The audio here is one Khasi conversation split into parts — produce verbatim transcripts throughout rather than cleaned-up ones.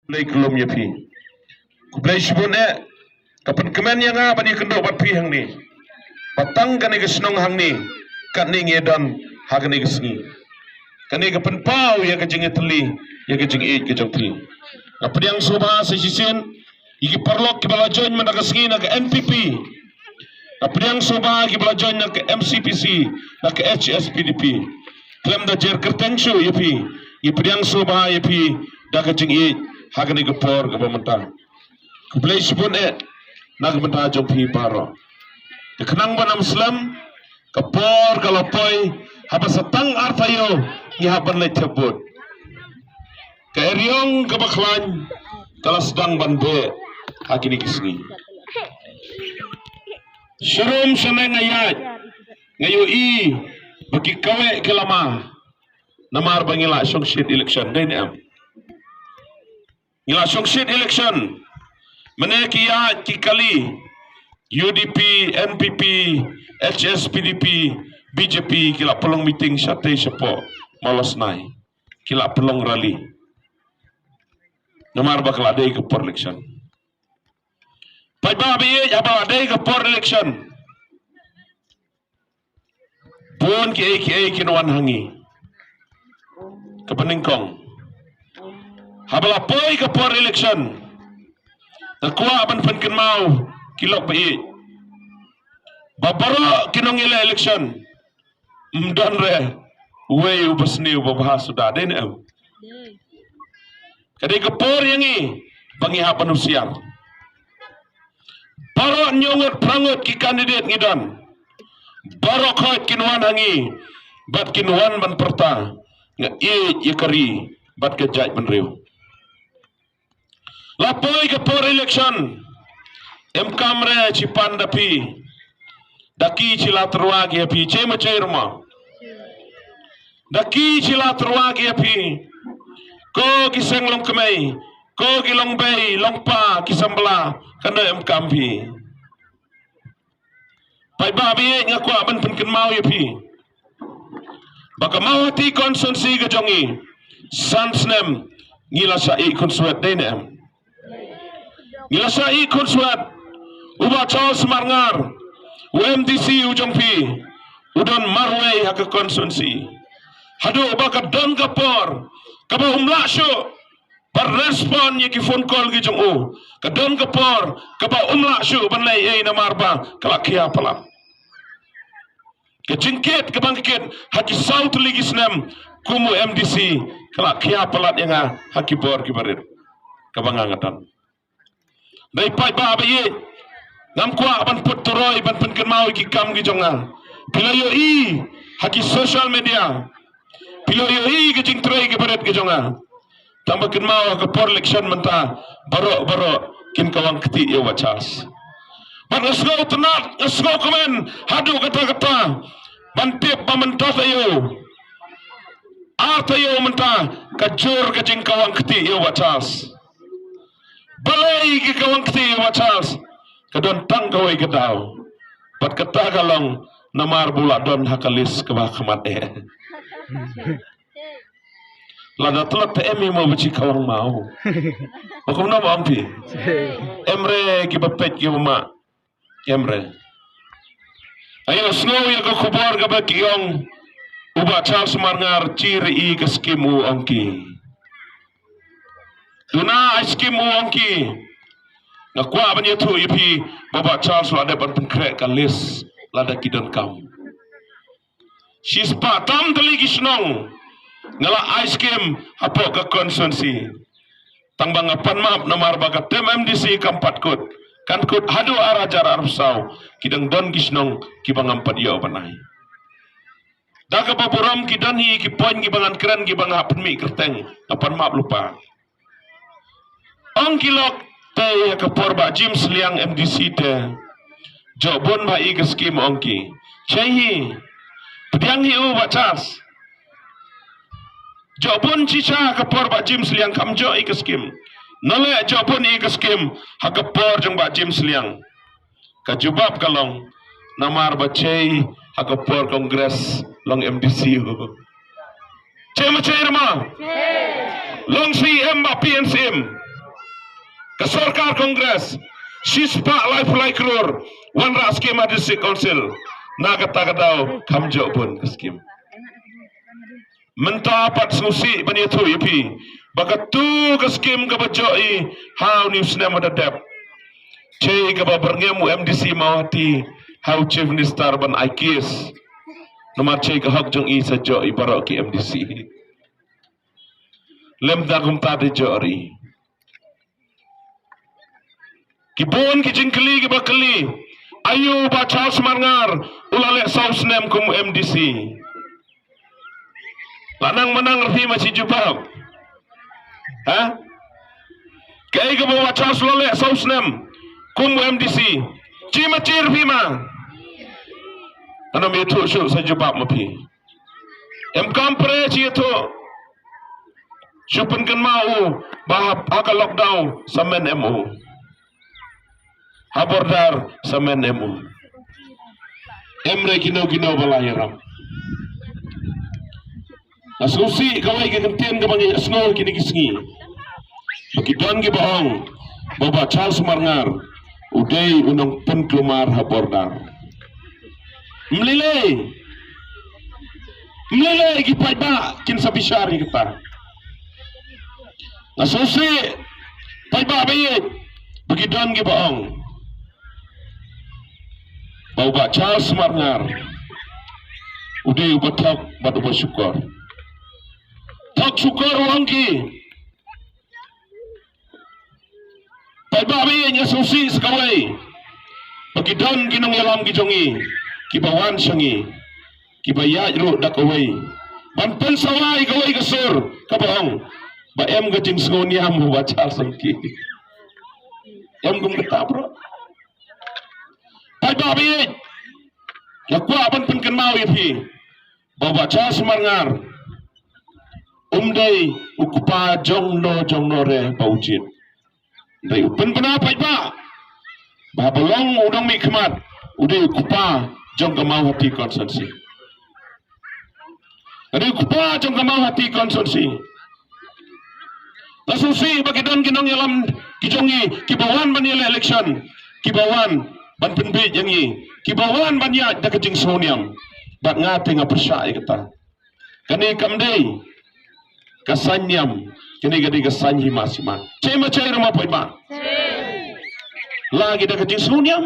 Khublei khublei ïa phi. Khublei shibun eh. Ka pynkmen ïa nga ban ïakynduh bad phi hangne. Ba tang kane ka shnong hangne, katne ngi don ha kane ka sngi. Kane ka pynpaw ïa ka jingïatylli ïa ka jingïeit ka jong phi. Nga pdiang sngewbha sa shisien ïa ki paralok kiba la join mynta ka sngi na ka N P P. Nga pdiang sngewbha kiba la join na ka M C P C, na ka H S P D P. Khlem da jer kyrteng shuh ïa phi, ngi pdiang sngewbha ïa phi da ka jingïeit ha kane ka por kaba mynta. Khublei shibun eh na ka bynta jong phi baroh. Te khnang ban ym slem, ka por ka la poi, haba sa tang ar taïew ngi hap ban leit thep vote. Ka eriong kaba khlaiñ ka la sdang ban beh ha kine ki sngi. Sharum shaneng nga ïaid, nga ïohi ba ki kawei ki la ma, namar ba ngi la shongshit election, dei ne em? Ngi la shongshit election. Mynne ki ïaid ki kali, U D P, N P P, H S P D P, B J P, ki la pynlong meeting shatei shapoh Mawlasnai. Ki la pynlong rally. Namar ba ka la dei ka por election. Paidbah ba ïeit, haba la dei ka por election, bun kiei kiei kin wan ha ngi. Kaba nyngkong, haba la poi ka por election, nga kwah ban pynkynmaw ki lok ba ïeit ba baroh ki nongïaleh election, ym don re uwei uba sniew ba bha suda, dei ne em? Ka dei ka por ïa ngi ba ngi hap ban husiar. Baroh hynñiew ngut phra ngut ki candidate ngi don. Baroh khoit kin wan ha ngi bad kin wan ban pyrta, nga ïeit ïa ka ri bad ka jaitbynriew. La poi ka por election, em kam re chi pan da phi. Da ki chi la tyrwa ki ïa phi, che ma che rma. Da ki chi la tyrwa ki ïa phi. Ko ki seng long kmei, ko ki long bei, long pa, ki sambla, kan da em kam phi. Paidbah ba ïeit, nga kwah ban pynkynmaw ïa phi ba ka Mawhati constituency ka jong ngi, san snem ngi la shah ïeh khunswet, dei ne em? Ngi la shah ïeh khunswet. U Bah Charles Marngar, u M D C u jong phi, u don marwei ha ka constituency. Haduh ba ka don ka por kaba um lah shuh ban respond ïa ki phone call ki jong u. Ka don ka por kaba um lah shuh ban leh ei ei namar ba ka la khia palat. Ka jingkit kaba nga kit ha ki saw tylli ki snem kum u M D C ka la khia palat ïa nga ha ki bor kiba rit kaba nga nga don. Dei paidbah ba ïeit, ngam kwah ban put turoi ban pynkynmaw ïa ki kam ki jong nga. Phi la ïohi ha ki social media, phi la ïohi ka jingtrei kiba rit ki jong nga. Tang ba kynmaw ha ka por election mynta, baroh baroh kin kawang kti ïa u Bah Charles. Bad nga sngewtynnat, nga sngewkmen haduh katta katta ban tip ba mynta taïew, ar taïew mynta, ka jur ka jingkawang kti ïa u Bah Charles. Balei ki kawang kti ïa u Bah Charles? Ka don tang kawei ka daw. Bad kata ka long namar ba u la don ha ka list kaba khmat eh. Lada tlot te em hi mo ba chi kawang maw. Ba kumno ba ong phi? Em re kiba peit kiba mad. Em re. Ai la sngew ïa ka khubor kaba ki ong u Bah Charles Marngar chi re i ka skim u ong ki. Duna ai skim u ong ki. Nga kwah ban ïathuh ïa phi ba u Bah Charles la dep ban pynkhreh ka list lada ki donkam. Shispah tam tylli ki shnong nga la ai skim hapoh ka constituency. Tang ba nga pan map namar ba ka term M D C kam pat kut, kan kut haduh ar hajar arphew saw. Ki dang don ki shnong kiba ngam pat ïoh ban ai. Da kaba burom ki don hi ki point kiba ngan kren kiba nga hap pynmih kyrteng, nga pan map lypa. Ong ki lok te ha ka por Bah James Liang M D C te, jok bun ba i ka skim ong ki. Chei hi. Pdiang hi u Bah Charles. Jok bun chicha ha ka por Bah James Liang, kam jok i ka skim. Nole jok bun i ka skim ha ka por jong Bah James Liang. Ka jubab ka long namar ba chei ha ka por Congress long M D C. Chei ma chei rma? Long C M ba P N C M. Ka sorkar Congress, shispah laiphew lai klur wanrah skim ha District Council. Na kata ka daw kam joh bun ka skim. Mynta pat sngewsih ban ïathuh ïa phi ba katu ka skim kaba joh i ha une u snem uba dep, che kaba byrngem u M D C Mawhati ha u Chief Minister ban ai case. Namar che ka hok jong i sa joh i baroh ki M D C. Lem da kumta te joh ri. Ki bun ki jingkylli kiba kylli, aïu Bah Charles Marngar u la leh saw snem kum M D C? La nang mynang ruh phi ma shi jubab. Ha? Kaei kaba Bah Charles u la leh saw snem kum M D C? Chi ma chi ruh phi ma. Ano me thuh shuh sa jubab ma phi. Em kam pre chi ïathuh. Shu pynkynmaw u ba ha ka lockdown sa men em u. Ha border sa men em u. Em re kino kino ba la ïarap. Nga sngewsih kawei ka kyntien kaba ngi ïa sngew kine ki sngi. Ba ki don kiba ong ba Bah Charles Marngar u dei u nongpynkulmar ha border. Mlilei. Mlilei ki paidbah kin sa bishar ïa kata. Nga sngewsih paidbah ba ïeit ba ki don kiba ong ba u Bah Charles Marngar u dei uba thok bad uba shukor. Thok shukor u ong ki. Paidbah ba ïeit, nga sngewsih sa kawei ba ki don ki nongïalam ki jong ngi kiba wan sha ngi, kiba ïaid ruh da kawei ban pynsawa ïa kawei ka sur kaba ong ba em ka jingsngewniam u Bah Charles ong ki. Em kum kata bro. Paidbah ba ïeit, nga kwah ban pynkynmaw ïa phi ba u Bah Charles Marngar um dei u kpa jong no jong no re ba u jied. Dei u pynbna paidbah ba haba long u nongmihkhmat u dei u kpa jong ka Mawhati constituency. Ka dei u kpa jong ka Mawhati constituency. Nga sngewsih ba ki don ki nongïalam ki jong ngi kiba wan ban ïaleh election, kiba wan ban pynbiej ïa ngi, kiba wan ban ïaid da ka jingsngewniam. Bad nga te nga pyrshah ïa kata. Kane kam dei ka saiñ niam, kane ka dei ka saiñ hima sima. Che ma che ruh ma paidbah. La ki da ka jingsngewniam.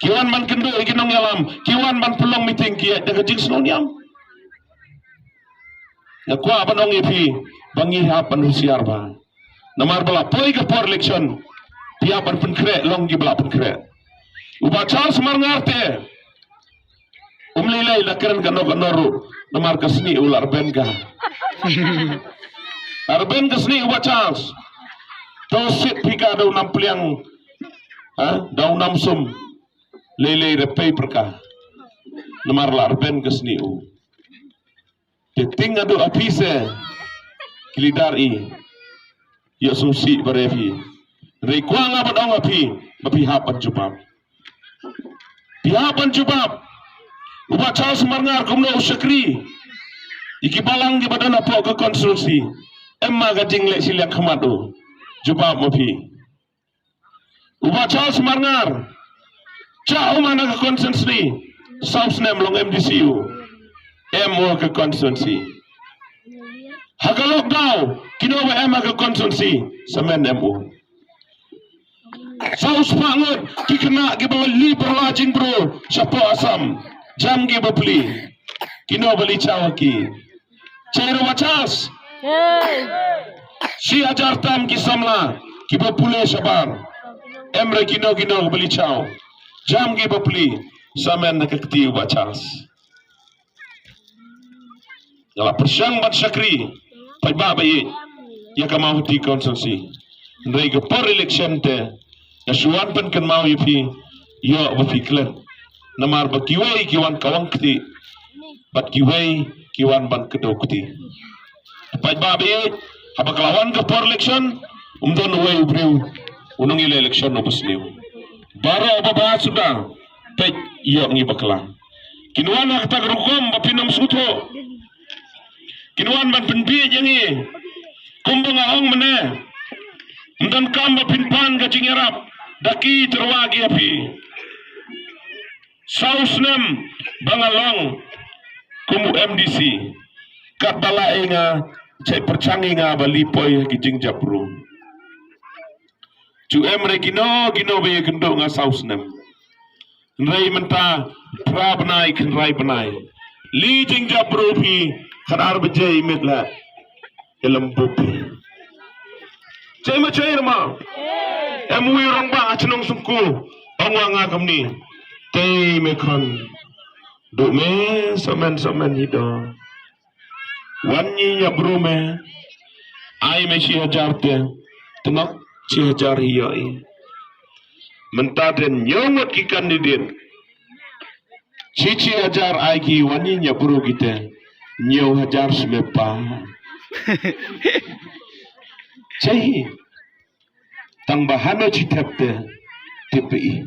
Ki wan ban kynduh ïa ki nongïalam, ki wan ban pynlong meeting ki ïaid da ka jingsngewniam. Nga kwah ban ong ïa phi ba ngi hap ban husiar bha. Namar ba la poi ka por election, phi hap ban pynkhreh long kiba la pynkhreh. U Bah Charles Marngar te um lei lei la kren kano kano ruh, namar ka snieh u la rben ka. La rben ka snieh u Bah Charles. To sit phi ka da u nam pliang, ha, da u nam sum. Lei lei re pei pyrka. Namar la rben ka snieh u. Te ting adu aphi se ki lidar i. Ïa sngewsih ba re phi. Re kwah nga ban ong aphi ba phi hap ban jubab. Phi hap ban jubab. U Bah Charles Marngar kumno u shakri ïa ki balang kiba don hapoh ka constituency. Em ma ka jingleh shiliang khmat u. Jubab ma phi. U Bah Charles Marngar, cha u man ha ka constituency, saw snem long M D C u. Em u ha ka constituency. Ha ka lockdown, kino ba em ha ka constituency, sa men em u. Saw spah ngut ki khynnah kiba la li pyrla jingbru shapoh Assam, jam ki bapli. Kino ba li chaw ki. Chair Bah Charles. Shi hajar tam ki samla kiba pule shabar. Em re kino kino ba li chaw. Jam ki bapli. Sa men na ka kti u Bah Charles. Nga la pyrshang ban shakri paidbah ba ïeit ïa ka Mawhati constituency. Hynrei ka por election te nga shu wan pynkynmaw ïa phi, ïoh ba phi klet. Namar ba kiwei ki wan kawang kti bad kiwei ki wan ban kdew kti. Paidbah ba ïeit, haba ka la wan ka por election, um don uwei u briew u nongïaleh election uba sniew. Baroh ba bha suda peit ïoh ngi bakla. Kin wan ha kata ka rukom ba phin ym sngewthuh. Kin wan ban pynbiej ïa ngi. Kumba nga ong mynne, Ym donkam ba phin pan ka jingïarap da ki tyrwa ki ha phi. Saw snem ba nga long kum u M D C, katba la ai nga, chai pyrchang ïa nga ba li poi ha ki jingjap bru. Ju em re kino kino ba ïakynduh nga saw snem. Hynrei mynta phra bnai, kynrai bnai, li jingjap bru phi, khatar baje i miet la. Ilem bup phi. Chai ma chai ma. Em wi rong ba achnong sungku. Ong wa nga kamni. Tei me khon. Duh me somen somen hi do. Wan ngi ïa bru me. Ai me shi hajar te. Tnok shi hajar hi ïa i. Mynta te ñiew ngut ki candidate. Shi shi hajar ai ki wan ngi ïa bru ki te. Ñiew hajar shi me pa. Chai hi. Tang ba hano chi thep te. Tip i.